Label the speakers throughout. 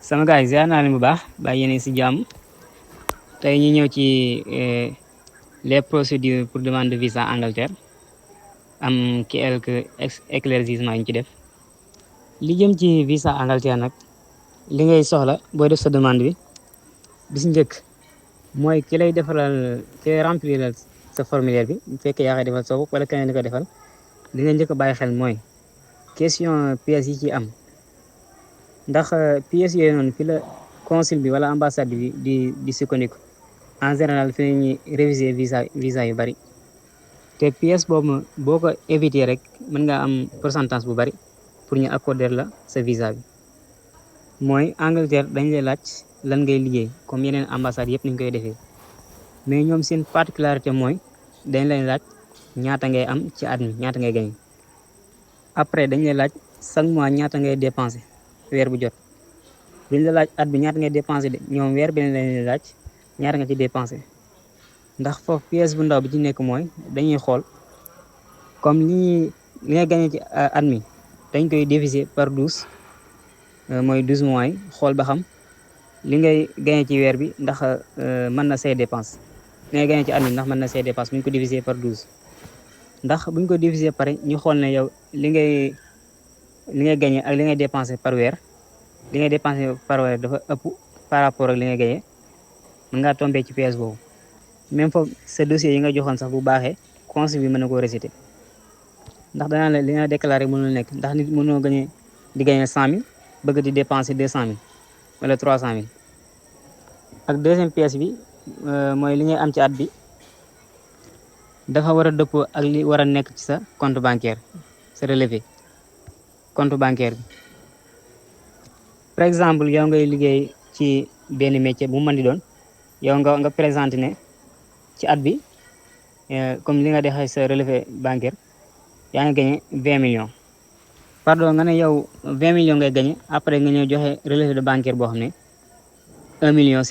Speaker 1: sama gars yi ziar naa leen bu baax bàyyi yéene si jàmm tey ñu ñëw ci les procédures pour demande de visa Angleterre am quelques éclaircissements yu ñu ci def. li jëm ci visa Angleterre nag li ngay soxla booy def sa demande bi bis njëkk mooy ki lay defaral ki lay remplir sa formulaire bi bu fekkee yaa koy defal sa bopp wala keneen di ko defal li nga njëkk a bàyyi xel mooy question pièces yi ci am. ndax pièces yooyu noonu fi la consul bi wala ambassade bi di sukkandiku en général fi la ñuy réviser visa yu bari te pièce boobu boo ko éviter rek mën nga am pourcentage bu bari pour ñu accorder la sa visa bi. mooy Angleterre dañ lay laaj lan ngay liggéey comme yeneen ambassade yëpp ni ñu koy defee mais ñoom seen particularité mooy dañ lay laaj ñaata ngay am ci at mi ñaata ngay gagné. après dañ lay laaj chaque mois ñaata ngay dépenser weer bu jot duñ la laaj at bi ñaata ngay dépensé de ñoom weer bi lañ laaj ñaata nga ci dépensé. ndax foofu pièce bu ndaw bi ci nekk mooy dañuy xool comme li nga gagné ci at mi dañ koy diviser par 12 mooy 12 mois yi xool ba xam li ngay gagné ci weer bi ndax mën na say dépense li ngay gagné ci at mi ndax mën na say dépense bu ñu ko diviser par 12 ndax buñ ko diviser pare ñu xool ne yow li ngay gagné ak li ngay dépensé par weer li ngay dépensé par weer dafa ëpp par rapport ak li ngay gagné mën ngaa tombé ci pièce boobu. même foofu sa dossier yi nga joxoon sax bu baaxee consul bi mën na koo rejeté ndax danaa la li nga déclaré mënul nekk ndax nit mënoo di gagné 100 000 bëgg di dépenser 200 000 wala 300 000. ak deuxième pièce bi mooy li ngay am ci at bi dafa war a dëppoo ak li war a nekk ci sa compte bancaire sa relevé compte bancaire bi. par exemple yow ngay liggéey ci benn métier bu mu mën di doon yow nga présenté ne ci at bi comme li nga defee sa relevé bancaire yaa ngi gagné 20 millions. pardon nga ne yow 20 millions ngay gagné après nga ñëw joxe relevé de bancaire boo xam ne 1,5 million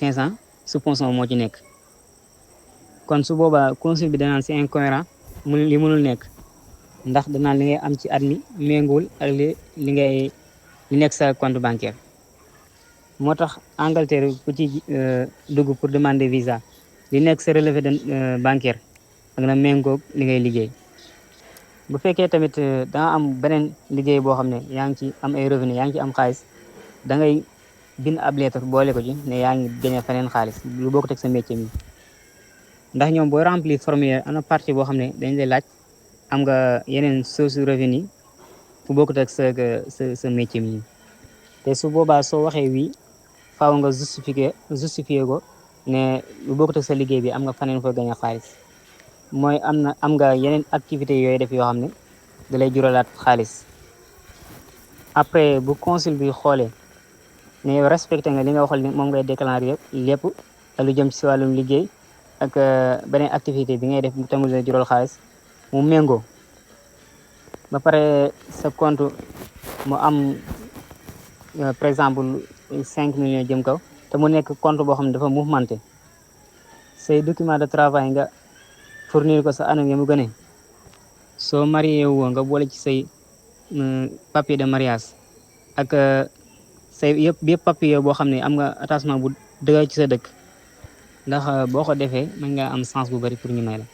Speaker 1: soupçon moo ci nekk. kon su boobaa consul bi danaan c'est incohérent li mënul nekk ndax danaan li ngay am ci at mi méngoowul ak li nekk sa compte bancaire. moo tax Angleterre ku ci dugg pour demander visa li nekk sa relevé de bancaire ak na méngoog li ngay liggéey. bu fekkee tamit danga am beneen liggéey boo xam ne yaa ngi ci am ay revenu yaa ngi ci am xaalis da ngay bind ab lettre boole ko ci ne yaa ngi gagné feneen xaalis lu bokk teg sa métier mi. ndax ñoom boo remplir formulaire am na partie boo xam ne dañ lay laaj am nga yeneen source revenu fu bokk teg sa métier mi. te su boobaa soo waxee wii faaw nga justifier ko ne lu bokk teg sa liggéey bi am nga feneen foo gagné xaalis. mooy am nga yeneen activité yooyu def yoo xam ne da lay juralaat xaalis. après bu consul bi xoolee ne yow respecté nga li nga waxal moom ngay déclaré lépp ak lu jëm ci wàllum liggéey ak beneen activité bi ngay def mu tamit la jural xaalis mu méngoo ba pare sa compte mu am par exemple 5 millions jëm kaw te mu nekk compte boo xam ne dafa mouvementé say document de travail nga fournir ko sa anam ya mu gënee. soo marié woo nga boole ci say papier de mariage ak say yëpp papier boo xam ne am nga attachement bu dëgër ci sa dëkk ndax boo ko defee mën nga am chance bu bari pour ñu may la.